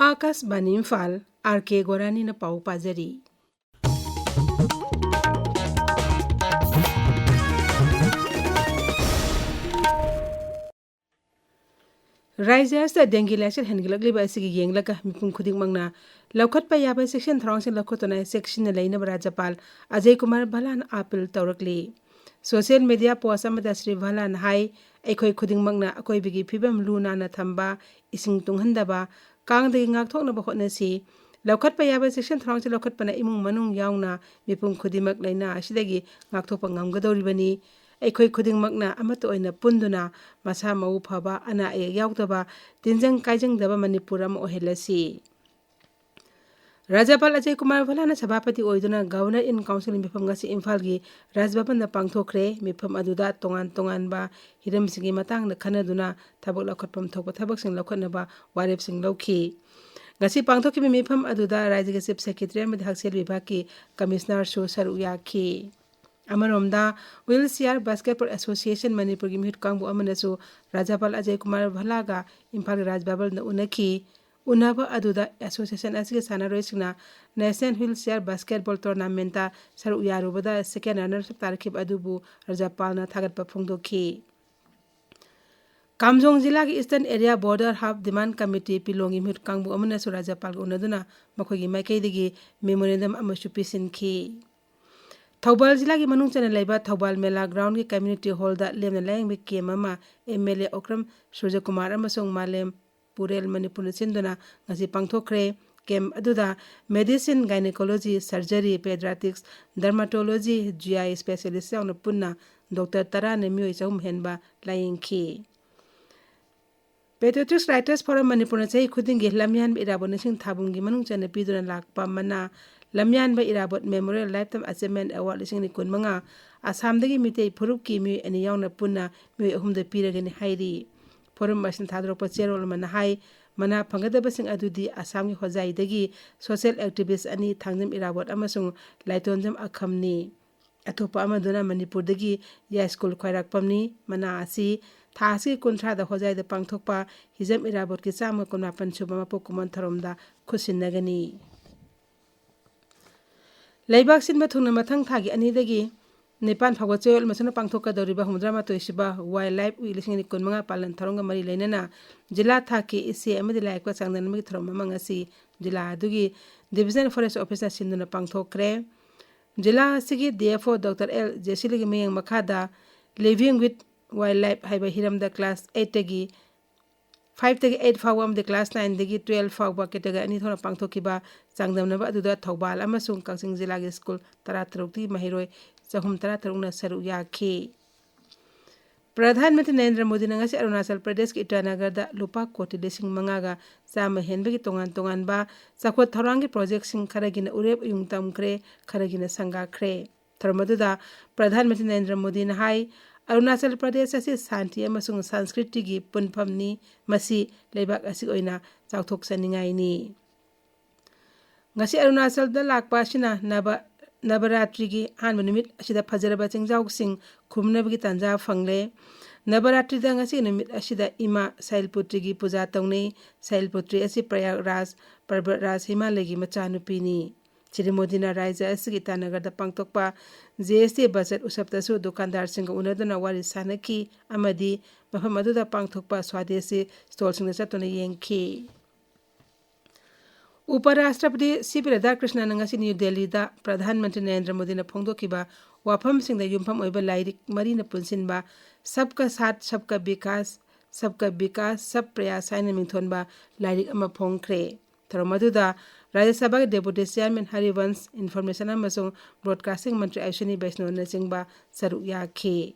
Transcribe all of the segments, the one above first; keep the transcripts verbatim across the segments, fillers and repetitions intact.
ꯑꯥꯀꯥꯁꯕꯥꯅꯤ Imphal, R ꯀꯦ ꯒꯣꯔꯥꯅꯤꯅ ꯄꯥꯎ ꯄꯥꯖꯔꯤ꯫ ꯔꯥꯖ꯭ꯌ ꯑꯁꯤꯗ ꯗꯦꯡꯒꯤ ꯂꯥꯏꯆꯠ ꯍꯦꯟꯒꯠꯂꯛꯂꯤꯕ ꯑꯁꯤꯒꯤ ꯌꯦꯡꯂꯒ ꯃꯤꯄꯨꯝ ꯈꯨꯗꯤꯡꯃꯛꯅ ꯂꯧꯈꯠꯄ ꯌꯥꯕ ꯆꯦꯛꯁꯤꯟ ꯊꯧꯔꯥꯡꯁꯤꯡ ꯂꯧꯈꯠꯇꯨꯅ ꯆꯦꯛꯁꯤꯟꯅ ꯂꯩꯅꯕ ꯔꯥꯖ꯭ꯌꯄꯥꯜ Ajay Kumar ꯚꯜꯂꯥꯅ appeal ꯇꯧꯔꯛꯂꯤ꯫ Social media ꯄꯣꯁ ꯑꯃꯗ ꯁ꯭ꯔꯤ ꯚꯜꯂꯥꯅ ꯍꯥꯏ, ꯑꯩꯈꯣꯏ ꯈꯨꯗꯤꯡꯃꯛꯅ ꯑꯀꯣꯏꯕꯒꯤ ꯐꯤꯕꯝ ꯂꯨ ꯅꯥꯟꯅ ꯊꯝꯕ, ꯏꯁꯤꯡ ꯇꯨꯡꯍꯟꯗꯕ, ꯀꯥꯡꯗꯒꯤ ꯉꯥꯛꯊꯣꯛꯅꯕ ꯍꯣꯠꯅꯁꯤ꯫ ꯂꯧꯈꯠꯄ ꯌꯥꯕ ꯆꯦꯛꯁꯤꯟ ꯊꯧꯔꯥꯡꯁꯤꯡ ꯂꯧꯈꯠꯄꯅ ꯏꯃꯨꯡ ꯃꯅꯨꯡ ꯌꯥꯎꯅ ꯃꯤꯄꯨꯝ ꯈꯨꯗꯤꯡꯃꯛ ꯂꯥꯏꯅꯥ ꯑꯁꯤꯗꯒꯤ ꯉꯥꯛꯊꯣꯛꯄ ꯉꯝꯒꯗꯧꯔꯤꯕꯅꯤ꯫ ꯑꯩꯈꯣꯏ ꯈꯨꯗꯤꯡꯃꯛꯅ ꯑꯃꯠꯇ ꯑꯣꯏꯅ ꯄꯨꯟꯗꯨꯅ ꯃꯁꯥ ꯃꯎ ꯐꯕ, ꯑꯅꯥ ꯑꯌꯦꯛ ꯌꯥꯎꯗꯕ, ꯇꯤꯟꯖꯪ ꯀꯥꯏꯖꯪꯗꯕ ꯃꯅꯤꯄꯨꯔ ꯑꯃ ꯑꯣꯏꯍꯜꯂꯁꯤ꯫ ꯔꯥꯖ꯭ꯌꯄꯥꯜ ꯑꯖꯌ ꯀꯨꯃꯥꯔ ꯚꯜꯂꯥꯅ ꯁꯚꯥꯄꯇꯤ ꯑꯣꯏꯗꯨꯅ Governor in Council ꯃꯤꯐꯝ ꯉꯁꯤ ꯏꯝꯐꯥꯜꯒꯤ ꯔꯥꯖ ꯚꯕꯟꯗ ꯄꯥꯡꯊꯣꯛꯈ꯭ꯔꯦ꯫ ꯃꯤꯐꯝ ꯑꯗꯨꯗ ꯇꯣꯉꯥꯟ ꯇꯣꯉꯥꯟꯕ ꯍꯤꯔꯝꯁꯤꯡꯒꯤ ꯃꯇꯥꯡꯗ ꯈꯟꯅꯗꯨꯅ ꯊꯕꯛ ꯂꯧꯈꯠꯐꯝ ꯊꯣꯛꯄ ꯊꯕꯛꯁꯤꯡ ꯂꯧꯈꯠꯅꯕ ꯋꯥꯔꯦꯞꯁꯤꯡ ꯂꯧꯈꯤ꯫ ꯉꯁꯤ ꯄꯥꯡꯊꯣꯛꯈꯤꯕ ꯃꯤꯐꯝ ꯑꯗꯨꯗ ꯔꯥꯖ꯭ꯌꯒꯤ Chief Secretary ꯑꯃꯗꯤ ꯍꯛꯁꯦꯜ ꯚꯤꯚꯥꯒꯀꯤ Commissionerꯁꯨ ꯁꯔꯨꯛ ꯌꯥꯈꯤ꯫ ꯑꯃꯔꯣꯝꯗ, Wheelchair Basketball Association ꯃꯅꯤꯄꯨꯔꯒꯤ ꯃꯤꯍꯨꯠ ꯀꯥꯡꯕꯨ ꯑꯃꯅꯁꯨ ꯔꯥꯖ꯭ꯌꯄꯥꯜ ꯑꯖꯌ ꯀꯨꯃꯥꯔ ꯚꯜꯂꯥꯒ ꯏꯝꯐꯥꯜꯒꯤ ꯔꯥꯖ ꯚꯕꯟꯗ ꯎꯅꯈꯤ꯫ ꯎꯅꯕ ꯑꯗꯨꯗ association ꯑꯁꯤꯒꯤ ꯁꯥꯟꯅꯔꯣꯏꯁꯤꯡꯅ National Wheelchair Basketball Tournamentꯇ ꯁꯔꯨꯛ ꯌꯥꯔꯨꯕꯗ second runners up ꯇꯥꯔꯛꯈꯤꯕ ꯑꯗꯨꯕꯨ ꯔꯥꯖ꯭ꯌꯄꯥꯜꯅ ꯊꯥꯒꯠꯄ ꯐꯣꯡꯗꯣꯛꯈꯤ꯫ ꯀꯥꯝꯖꯣꯡ ꯖꯤꯂꯥꯒꯤ Eastern Area Border Half Demand Committee ꯄꯤꯂꯣꯡꯒꯤ ꯃꯤꯍꯨꯠ ꯀꯥꯡꯕꯨ ꯑꯃꯅꯁꯨ ꯔꯥꯖ꯭ꯌꯄꯥꯜꯒ ꯎꯅꯗꯨꯅ ꯃꯈꯣꯏꯒꯤ ꯃꯥꯏꯀꯩꯗꯒꯤ memorandum ꯑꯃꯁꯨ ꯄꯤꯁꯤꯟꯈꯤ꯫ ꯊꯧꯕꯥꯜ ꯖꯤꯂꯥꯒꯤ ꯃꯅꯨꯡ ꯆꯟꯅ ꯂꯩꯕ ꯊꯧꯕꯥꯜ ꯃꯦꯂꯥ groundꯒꯤ community hallꯗ ꯂꯦꯝꯅ ꯂꯥꯌꯦꯡꯕ camp ꯑꯃ MLA ꯑꯣꯀ꯭ꯔꯝ ꯁꯨꯔꯖꯀꯨꯃꯥꯔ ꯑꯃꯁꯨꯡ ꯃꯥꯂꯦꯝ ꯄꯨꯔꯦꯜ ꯃꯅꯤꯄꯨꯔꯅ ꯁꯤꯟꯗꯨꯅ ꯉꯁꯤ ꯄꯥꯡꯊꯣꯛꯈ꯭ꯔꯦ꯫ Camp ꯑꯗꯨꯗ medicine, gynecology, surgery, pediatrics, dermatology, GI specialist ꯌꯥꯎꯅ ꯄꯨꯟꯅ doctor ꯇꯔꯥꯅ ꯃꯤꯑꯣꯏ ꯆꯍꯨꯝ ꯍꯦꯟꯕ ꯂꯥꯌꯦꯡꯈꯤ꯫ Patriotic Writers Forum ꯃꯅꯤꯄꯨꯔꯅ ꯆꯍꯤ ꯈꯨꯗꯤꯡꯒꯤ ꯂꯝꯌꯥꯟꯕ ꯏꯔꯥꯕꯣꯠ ꯅꯤꯡꯁꯤꯡ ꯊꯥꯕꯝꯒꯤ ꯃꯅꯨꯡ ꯆꯟꯅ ꯄꯤꯗꯨꯅ ꯂꯥꯛꯄ ꯃꯅꯥ ꯂꯝꯌꯥꯟꯕ ꯏꯔꯥꯕꯣꯠ Memorial Lifetime Achievement Award ꯂꯤꯁꯤꯡ ꯑꯅꯤ ꯀꯨꯟꯃꯉꯥ ꯑꯁꯥꯝꯗꯒꯤ ꯃꯤꯇꯩ ꯐꯨꯔꯨꯞꯀꯤ ꯃꯤꯑꯣꯏ ꯑꯅꯤ ꯌꯥꯎꯅ ꯄꯨꯟꯅ ꯃꯤꯑꯣꯏ ꯑꯍꯨꯝꯗ ꯄꯤꯔꯒꯅꯤ ꯍꯥꯏꯔꯤ꯫ Forum ꯑꯁꯤꯅ ꯊꯥꯗꯣꯔꯛꯄ ꯆꯦꯔꯣꯜ ꯑꯃꯅ ꯍꯥꯏ, ꯃꯅꯥ ꯐꯪꯒꯗꯕꯁꯤꯡ ꯑꯗꯨꯗꯤ ꯑꯁꯥꯝꯒꯤ ꯍꯣꯖꯥꯏꯗꯒꯤ social activist ꯑꯅꯤ ꯊꯥꯡꯖꯝ ꯏꯔꯥꯕꯣꯠ ꯑꯃꯁꯨꯡ ꯂꯥꯏꯇꯣꯟꯖꯝ ꯑꯈꯝꯅꯤ꯫ ꯑꯇꯣꯞꯄ ꯑꯃꯗꯨꯅ ꯃꯅꯤꯄꯨꯔꯗꯒꯤ ꯌꯥꯏꯁ꯭ꯀꯨꯜ ꯈ꯭ꯋꯥꯏꯔꯥꯛꯄꯝꯅꯤ꯫ ꯃꯅꯥ ꯑꯁꯤ ꯊꯥ ꯑꯁꯤꯒꯤ ꯀꯨꯟꯊ꯭ꯔꯥꯗ ꯍꯣꯖꯥꯏꯗ ꯄꯥꯡꯊꯣꯛꯄ ꯍꯤꯖꯝ ꯏꯔꯥꯕꯣꯠꯀꯤ ꯆꯥꯝꯃ ꯀꯨꯟꯃꯥꯄꯟ ꯁꯨꯕ ꯃꯄꯣꯛ ꯀꯨꯝꯑꯣꯟ ꯊꯧꯔꯝꯗ ꯈꯨꯠꯁꯤꯟꯅꯒꯅꯤ꯫ ꯂꯩꯕꯥꯛ ꯁꯤꯟꯕ ꯊꯨꯡꯅ ꯃꯊꯪ ꯊꯥꯒꯤ ꯑꯅꯤꯗꯒꯤ ꯅꯤꯄꯥꯟ ꯐꯥꯎꯕ ꯆꯌꯣꯜ ꯑꯃꯁꯨꯅ ꯄꯥꯡꯊꯣꯛꯀꯗꯧꯔꯤꯕ ꯍꯨꯝꯐꯨꯇꯔꯥ ꯃꯥꯊꯣꯏ ꯁꯨꯕ Wildlife Week ꯂꯤꯁꯤꯡ ꯑꯅꯤ ꯀꯨꯟꯃꯉꯥ ꯄꯥꯂꯟ ꯊꯧꯔꯝꯒ ꯃꯔꯤ ꯂꯩꯅꯅ ꯖꯤꯂꯥ ꯊꯥꯛꯀꯤ ꯏꯆꯦ ꯑꯃꯗꯤ ꯂꯥꯏ ꯌꯦꯛꯄ ꯆꯥꯡꯗꯝꯅꯕꯒꯤ ꯊꯧꯔꯝ ꯑꯃ ꯉꯁꯤ ꯖꯤꯂꯥ ꯑꯗꯨꯒꯤ Division Forest Officerꯅ ꯁꯤꯟꯗꯨꯅ ꯄꯥꯡꯊꯣꯛꯈ꯭ꯔꯦ꯫ ꯖꯤꯂꯥ ꯑꯁꯤꯒꯤ D F O Doctor L ꯖꯦꯁꯤꯂꯤꯒꯤ ꯃꯤꯠꯌꯦꯡ ꯃꯈꯥꯗ Living with Wildlife ꯍꯥꯏꯕ ꯍꯤꯔꯝꯗ class eightꯇꯒꯤ fiveꯇꯒꯤ eight ꯐꯥꯎꯕ ꯑꯃꯗꯤ class nineꯗꯒꯤ twelve ꯐꯥꯎꯕ category ꯑꯅꯤ ꯊꯣꯛꯅ ꯄꯥꯡꯊꯣꯛꯈꯤꯕ ꯆꯥꯡꯗꯝꯅꯕ ꯑꯗꯨꯗ ꯊꯧꯕꯥꯜ ꯑꯃꯁꯨꯡ ꯀꯛꯆꯤꯡ ꯖꯤꯂꯥꯒꯤ ꯁ꯭ꯀꯨꯜ ꯇꯔꯥꯇꯔꯨꯛꯇꯤ ꯃꯍꯩꯔꯣꯏ ꯆꯍꯨꯝ ꯇꯔꯥꯇꯔꯨꯛꯅ ꯁꯔꯨꯛ ꯌꯥꯈꯤ꯫ ꯄ꯭ꯔꯙꯥꯟ ꯃꯟꯇ꯭ꯔꯤ ꯅꯔꯦꯟꯗ꯭ꯔ ꯃꯣꯗꯤꯅ ꯉꯁꯤ ꯑꯔꯨꯅꯥꯆꯜ ꯄ꯭ꯔꯗꯦꯁꯀꯤ ꯏꯇꯥꯅꯒꯔꯗ ꯂꯨꯄꯥ ꯀꯣꯇꯤ ꯂꯤꯁꯤꯡ ꯃꯉꯥꯒ ꯆꯥꯝꯃ ꯍꯦꯟꯕꯒꯤ ꯇꯣꯉꯥꯟ ꯇꯣꯉꯥꯟꯕ ꯆꯥꯎꯈꯠ ꯊꯧꯔꯥꯡꯒꯤ projectꯁꯤꯡ ꯈꯔꯒꯤꯅ ꯎꯔꯦꯞ ꯎꯌꯨꯡ ꯇꯝꯈ꯭ꯔꯦ, ꯈꯔꯒꯤꯅ ꯁꯪꯒꯥꯈ꯭ꯔꯦ꯫ ꯊꯧꯔꯝ ꯑꯗꯨꯗ ꯄ꯭ꯔꯙꯥꯟ ꯃꯟꯇ꯭ꯔꯤ ꯅꯔꯦꯟꯗ꯭ꯔ ꯃꯣꯗꯤꯅ ꯍꯥꯏ, ꯑꯔꯨꯅꯥꯆꯜ ꯄ꯭ꯔꯗꯦꯁ ꯑꯁꯤ ꯁꯥꯟꯇꯤ ꯑꯃꯁꯨꯡ ꯁꯪꯁꯀ꯭ꯔꯤꯇꯤꯒꯤ ꯄꯨꯟꯐꯝꯅꯤ, ꯃꯁꯤ ꯂꯩꯕꯥꯛ ꯑꯁꯤꯒꯤ ꯑꯣꯏꯅ ꯆꯥꯎꯊꯣꯛꯆꯅꯤꯡꯉꯥꯏꯅꯤ꯫ ꯉꯁꯤ ꯑꯔꯨꯅꯥꯆꯜꯗ ꯂꯥꯛꯄ ꯑꯁꯤꯅ ꯅꯕ-, ꯅꯕꯔꯥꯇ꯭ꯔꯤꯒꯤ ꯑꯍꯥꯟꯕ ꯅꯨꯃꯤꯠ ꯑꯁꯤꯗ ꯐꯖꯔꯕ ꯆꯤꯡꯖꯥꯎꯁꯤꯡ ꯈꯨꯝꯅꯕꯒꯤ ꯇꯥꯟꯖꯥ ꯐꯪꯂꯦ꯫ ꯅꯕꯔꯥꯇ꯭ꯔꯤꯗ ꯉꯁꯤ ꯅꯨꯃꯤꯠ ꯑꯁꯤꯗ ꯏꯃꯥ ꯁꯩꯜꯄꯨꯇ꯭ꯔꯤꯒꯤ ꯄꯨꯖꯥ ꯇꯧꯅꯩ꯫ ꯁꯩꯜꯄꯨꯇ꯭ꯔꯤ ꯑꯁꯤ ꯄ꯭ꯔꯌꯥꯒꯔꯥꯖ ꯄꯔꯕꯠꯔꯥꯖ ꯍꯤꯃꯥꯂꯌꯒꯤ ꯃꯆꯥꯅꯨꯄꯤꯅꯤ꯫ ꯁ꯭ꯔꯤ ꯃꯣꯗꯤꯅ ꯔꯥꯖ꯭ꯌ ꯑꯁꯤꯒꯤ ꯏꯇꯥꯅꯒꯔꯗ ꯄꯥꯡꯊꯣꯛꯄ G S T budget ꯎꯠꯁꯕꯇꯁꯨ ꯗꯨꯀꯥꯟꯗꯥꯔꯁꯤꯡꯒ ꯎꯅꯗꯨꯅ ꯋꯥꯔꯤ ꯁꯥꯅꯈꯤ ꯑꯃꯗꯤ ꯃꯐꯝ ꯑꯗꯨꯗ ꯄꯥꯡꯊꯣꯛꯄ ꯁ꯭ꯋꯥꯗꯦꯁꯤ stallꯁꯤꯡꯗ ꯆꯠꯇꯨꯅ ꯌꯦꯡꯈꯤ꯫ ꯎꯄ ꯔꯥꯁꯇ꯭ꯔꯄꯇꯤ ꯁꯤ ꯄꯤ ꯔꯥꯙꯥꯀ꯭ꯔꯤꯁꯅꯅ ꯉꯁꯤ ꯅ꯭ꯌꯨ ꯗꯦꯜꯂꯤꯗ ꯄ꯭ꯔꯙꯥꯟ ꯃꯟꯇ꯭ꯔꯤ ꯅꯔꯦꯟꯗ꯭ꯔ ꯃꯣꯗꯤꯅ ꯐꯣꯡꯗꯣꯛꯈꯤꯕ ꯋꯥꯐꯝꯁꯤꯡꯗ ꯌꯨꯝꯐꯝ ꯑꯣꯏꯕ ꯂꯥꯏꯔꯤꯛ ꯃꯔꯤꯅ ꯄꯨꯟꯁꯤꯟꯕ ꯁꯕꯀꯥ ꯁꯥꯊ ꯁꯕꯀꯥ ꯕꯤꯀꯥꯁ, ꯁꯕꯀꯥ ꯕꯤꯀꯥꯁ ꯁꯕ ꯄ꯭ꯔꯌꯥꯁ ꯍꯥꯏꯅ ꯃꯤꯡꯊꯣꯟꯕ ꯂꯥꯏꯔꯤꯛ ꯑꯃ ꯐꯣꯡꯈ꯭ꯔꯦ꯫ ꯊꯧꯔꯝ ꯑꯗꯨꯗ ꯔꯥꯖ꯭ꯌ ꯁꯚꯥꯒꯤ Deputy Chairman ꯍꯔꯤꯕꯟꯁ, Information ꯑꯃꯁꯨꯡ Broadcasting ꯃꯟꯇ꯭ꯔꯤ ꯑꯁ꯭ꯋꯤꯅꯤ ꯕꯩꯁꯅꯣꯅꯆꯤꯡꯕ ꯁꯔꯨꯛ ꯌꯥꯈꯤ꯫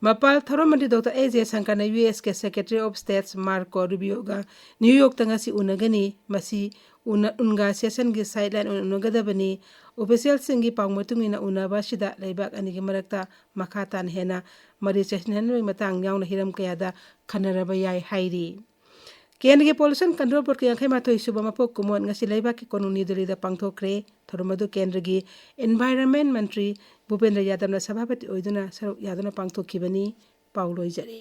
ꯃꯄꯥꯜ ꯊꯧꯔꯝ ꯃꯟꯇ꯭ꯔꯤ ꯗꯣꯛꯇꯔ ꯑꯦꯁ ꯖꯌꯁꯪꯀꯔꯅ ꯌꯨ ꯑꯦꯁꯀꯤ Secretary of State ꯃꯥꯔꯀꯣ ꯔꯨꯕꯤꯌꯣꯒ ꯅ꯭ꯌꯨ ꯌꯣꯔꯛꯇ ꯉꯁꯤ ꯎꯅꯒꯅꯤ꯫ ꯃꯁꯤ ꯎꯅ-, UNGA sessionꯒꯤ sideline ꯑꯣꯏꯅ ꯎꯅꯒꯗꯕꯅꯤ꯫ Officialꯁꯤꯡꯒꯤ ꯄꯥꯎ ꯃꯇꯨꯡ ꯏꯟꯅ ꯎꯅꯕ ꯑꯁꯤꯗ ꯂꯩꯕꯥꯛ ꯑꯅꯤꯒꯤ ꯃꯔꯛꯇ ꯃꯈꯥ ꯇꯥꯅ ꯍꯦꯟꯅ ꯃꯔꯤ ꯆꯦꯁꯤꯟꯍꯟꯕꯒꯤ ꯃꯇꯥꯡ ꯌꯥꯎꯅ ꯍꯤꯔꯝ ꯀꯌꯥꯗ ꯈꯟꯅꯔꯕ ꯌꯥꯏ ꯍꯥꯏꯔꯤ꯫ ꯀꯦꯟꯗ꯭ꯔꯒꯤ Pollution Control Boardꯀꯤ ꯌꯥꯡꯈꯩ ꯃꯥꯊꯣꯏ ꯁꯨꯕ ꯃꯄꯣꯛ ꯀꯨꯝꯑꯣꯟ ꯉꯁꯤ ꯂꯩꯕꯥꯛꯀꯤ ꯀꯣꯅꯨꯡ ꯅ꯭ꯌꯨ ꯗꯦꯜꯂꯤꯗ ꯄꯥꯡꯊꯣꯛꯈ꯭ꯔꯦ꯫ ꯊꯧꯔꯝ ꯑꯗꯨ ꯀꯦꯟꯗ꯭ꯔꯒꯤ Environment ꯃꯟꯇ꯭ꯔꯤ ꯚꯨꯄꯦꯟꯗ꯭ꯔ ꯌꯥꯗꯕꯅ ꯁꯚꯥꯄꯇꯤ ꯑꯣꯏꯗꯨꯅ ꯁꯔꯨꯛ ꯌꯥꯗꯨꯅ ꯄꯥꯡꯊꯣꯛꯈꯤꯕꯅꯤ꯫ ꯄꯥꯎ ꯂꯣꯏꯖꯔꯦ꯫